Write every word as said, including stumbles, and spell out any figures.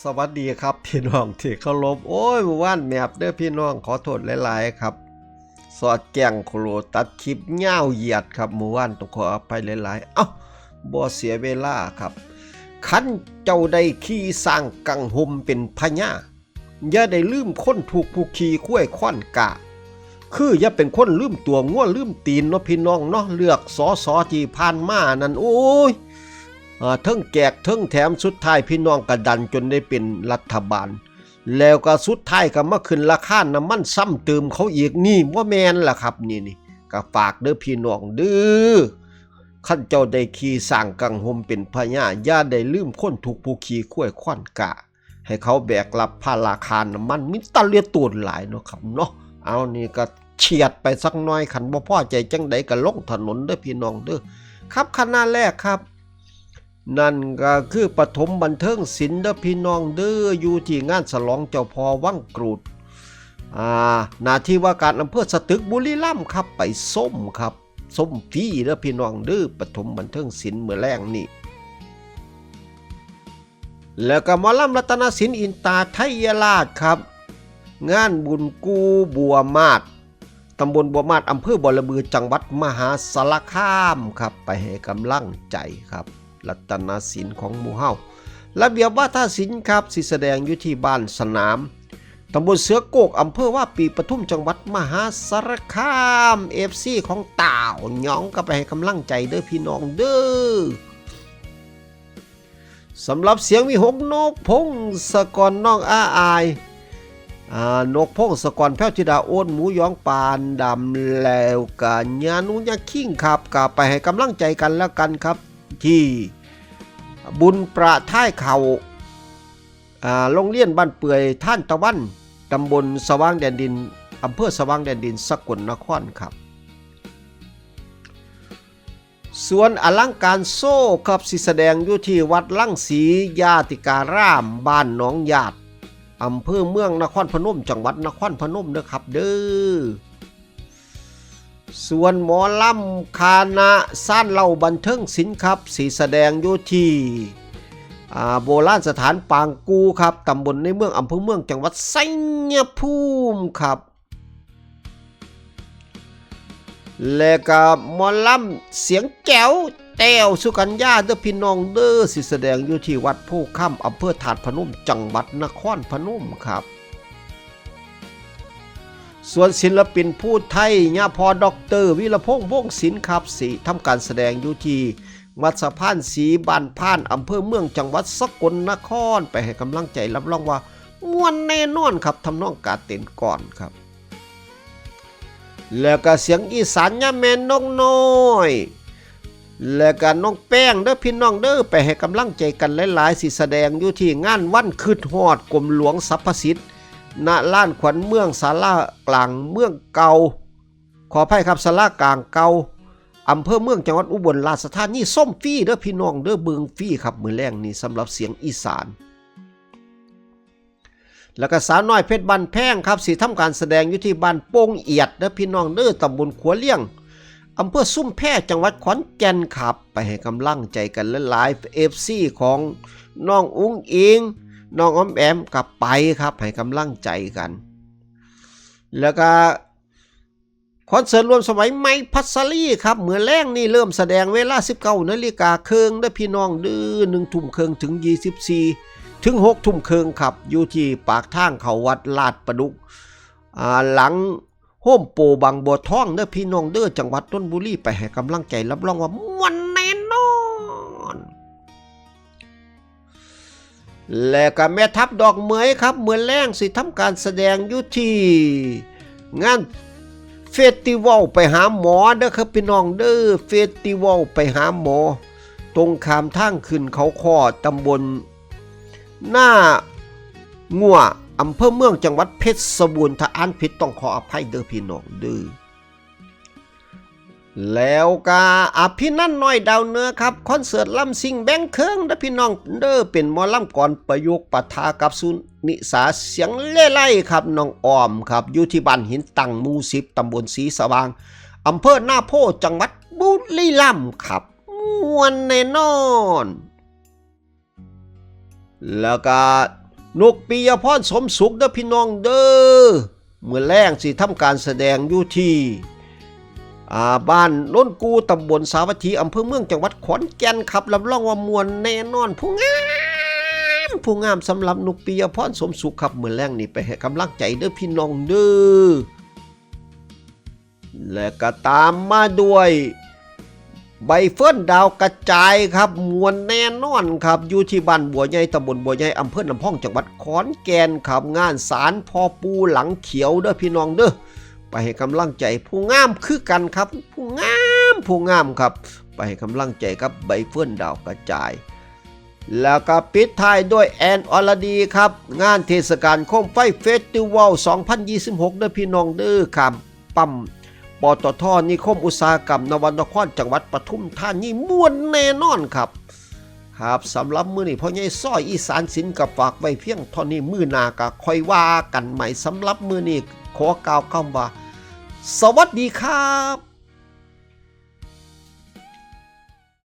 สวัสดีครับพี่น้องที่เคารพ โอ้ย มื้อวานแมบเด้อพี่น้อง ขอโทษหลายๆครับ สอดแจ้งโคโลตัดคลิปยาวเหยียดครับ มื้อวานต้องขออภัยหลายๆ เอ้า บ่เสียเวลาครับ คันเจ้าได้ขี่ช้างกังหมเป็นพญา อย่าได้ลืมคนทุกข์ผู้ขี่ควายค้อนกะ คืออย่าเป็นคนลืมตัวงัวลืมตีนเนาะพี่น้องเนาะ เลือก สส ที่ผ่านมานั่น โอ้ย เอ่อ เทิงแจกเทิงแถม สุดท้ายพี่น้องก็ดันจนได้เป็นรัฐบาล แล้วก็สุดท้ายก็มาขึ้นราคาน้ำมันซ้ำเติมเขาอีก นี่บ่แม่นล่ะครับ นี่ นี่ ก็ฝากเด้อพี่น้องเด้อ คันเจ้าได้ขี่ช้างกังหมเป็นพญา อย่าได้ลืมคนทุกข์ผู้ขี่ควายค้อนกะ ให้เขาแบกรับภาระค่าน้ำมัน มีแต่เหลือตนหลายเนาะครับเนาะ เอา นี่ก็เฉียดไปสักหน่อย คันบ่พอใจจั่งใดก็ลงถนนเด้อพี่น้องเด้อ ครับ คณะแรกครับ นั่นก็คือปฐมบันเทิงศิลป์เด้อพี่น้องเด้อ อยู่ที่งานฉลองเจ้าพ่อวังกรูด อ่า หน้าที่ว่าการอำเภอสตึก บุรีรัมย์ครับ ไปชมครับ ชมฟรีเด้อพี่น้องเด้อ ปฐมบันเทิงศิลป์มื้อแลงนี่ แล้วก็หมอลำรัตนศิลป์อินตาไทยราชครับ งานบุญกู่บัวมาศ ตำบลบัวมาศ อำเภอบอระบือ จังหวัดมหาสารคามครับ ไปให้กำลังใจครับ รัตนศิลป์ของหมู่เฮา ระเบียบวาทศิลป์ครับ สิแสดงอยู่ที่บ้านสนาม ตำบลเสือโกก อำเภอวาปีปทุม จังหวัดมหาสารคาม เอฟซี ของต่าวหยองก็ไปให้กำลังใจเด้อพี่น้องเด้อ สำหรับเสียงวิหก นกพงศกร น้องอาอาย อ่า นกพงศกร แพ้วธิดา โอนหมูหยอง ปานดำ แล้วก็ญานุญาคิงครับ ก็ไปให้กำลังใจกันแล้วกันครับ ที่บุญประท้ายเขา อ่า โรงเรียนบ้านเปื่อย ทานตะวัน ตำบลสว่างแดนดิน อำเภอสว่างแดนดิน สกลนครครับ ส่วนอลังการโชว์ครับ สิแสดงอยู่ที่วัดรังสีญาติการาม บ้านหนองหยาด อำเภอเมืองนครพนม จังหวัดนครพนมเด้อครับเด้อ ส่วนหมอลำคณะซ่านเหล้าบันเทิงศิลป์ครับ สิแสดงอยู่ที่ อ่า โบราณสถานปางกูครับ ตำบลในเมือง อำเภอเมือง จังหวัดชัยภูมิครับ และก็หมอลำเสียงแจ๋ว แต้วสุกัญญาเด้อพี่น้องเด้อ สิแสดงอยู่ที่วัดโพธิ์คำ อำเภอธาตุพนม จังหวัดนครพนมครับ ส่วนศิลปินผู้ไทย ญาพ่อด็อกเตอร์ วีรพงษ์ วงศ์ศิลป์ครับ สิทำการแสดงอยู่ที่วัดสะพานศรี บ้านพาน อำเภอเมือง จังหวัดสกลนคร ไปให้กำลังใจ รับรองว่าม่วนแน่นอนครับ ทำนองกาเต้นก่อนครับ แล้วก็เสียงอีสาน ย่าแม่นกน้อย และก็น้องแป้งเด้อพี่น้องเด้อ ไปให้กำลังใจกันหลายๆ สิแสดงอยู่ที่งานวันคิดฮอดกรมหลวงสรรพสิทธิ์ ณ ลานขวัญเมือง ศาลากลางเมืองเก่า ขออภัยครับ ศาลากลางเก่า อำเภอเมือง จังหวัดอุบลราชธานี ชมฟรีเด้อพี่น้องเด้อ เบิ่งฟรีครับ มื้อแลงนี้สำหรับเสียงอีสาน แล้วก็สาวน้อยเพชรบ้านแพงครับ สิทำการแสดงอยู่ที่บ้านโป่งเอียดเด้อพี่น้องเด้อ ตำบลขัวเลี้ยง อำเภอชุมแพ จังหวัดขอนแก่นครับ ไปให้กำลังใจกันหลายๆ เอฟซี ของน้องอุ๋งอิ๋ง น้องออมแอม ก็ไปครับ ให้กำลังใจกัน แล้วก็ คอนเสิร์ตร่วมสมัย ใหม่ พัสลีครับ มื้อแลงนี่เริ่มแสดงเวลา สิบเก้านาฬิกาครึ่งเด้อพี่น้องเด้อ หนึ่งทุ่มครึ่งถึง ยี่สิบสี่ ถึง หกทุ่มครึ่งครับ อยู่ที่ปากทางเข้าวัดลาดประดุก อ่า หลังโฮมโปรบางบัวทองเด้อพี่น้องเด้อ จังหวัดนนทบุรี ไปให้กำลังใจ รับรองว่าม่วนแน่นอน และก็แม่ทัพดอกเหมยครับ มื้อแลงสิทำการแสดงอยู่ที่งานเฟสติวัลไปหาหมอเด้อครับพี่น้องเด้อ เฟสติวัลไปหาหมอ ตรงข้ามทางขึ้นเขาค้อ ตำบลหน้างั่ว อำเภอเมือง จังหวัดเพชรบูรณ์ ถ้าอ่านผิดต้องขออภัยเด้อพี่น้องเด้อ แล้วก็อภินันท์ น้อยดาวเหนือครับ คอนเสิร์ตลำซิ่งแบ่งเครื่องเด้อพี่น้องเด้อ เป็นหมอลำกลอนประยุกต์ปะทะกับสุนิสาเสียงเล่ห์ไล่ครับ น้องออมครับ อยู่ที่บ้านหินตั้ง หมู่สิบ ตำบลศรีสว่าง อำเภอนาโพ จังหวัดบุรีรัมย์ครับ ม่วนแน่นอน แล้วก็นกปิยพร สมสุขเด้อพี่น้องเด้อ มื้อแลงสิทำการแสดงอยู่ที่ อ่า บ้านโนนกู ตำบลสาวัตถี อำเภอเมือง จังหวัดขอนแก่นครับ รับรองว่าม่วนแน่นอน ผู้งาม ผู้งาม สำหรับนกปิยพร สมสุขครับ มื้อแลงนี่ไปให้กำลังใจเด้อพี่น้องเด้อ และก็ตามมาด้วย ใบเฟิร์น ดาวกระจายครับ ม่วนแน่นอนครับ อยู่ที่บ้านบัวใหญ่ ตำบลบัวใหญ่ อำเภอน้ำพอง จังหวัดขอนแก่นครับ งานศาลพ่อปู่หลังเขียวเด้อพี่น้องเด้อ ไปให้กำลังใจผู้งามคือกันครับ ผู้งาม ผู้งามครับ ไปให้กำลังใจกับใบเฟิร์น ดาวกระจาย แล้วก็ปิดท้ายด้วยแอนอรดีครับ งานเทศกาลโคมไฟเฟสติวัล สองพันยี่สิบหก เด้อพี่น้องเด้อครับ ปั๊ม ปตท นิคมอุตสาหกรรมนวนคร จังหวัดปทุมธานี ม่วนแน่นอนครับ ครับ สำหรับมื้อนี้พ่อใหญ่ซ้อยอีสานศิลป์ก็ฝากไว้เพียงเท่านี้ มื้อหน้าก็ค่อยว่ากันใหม่ สำหรับมื้อนี้ขอกล่าวคำว่า สวัสดีครับ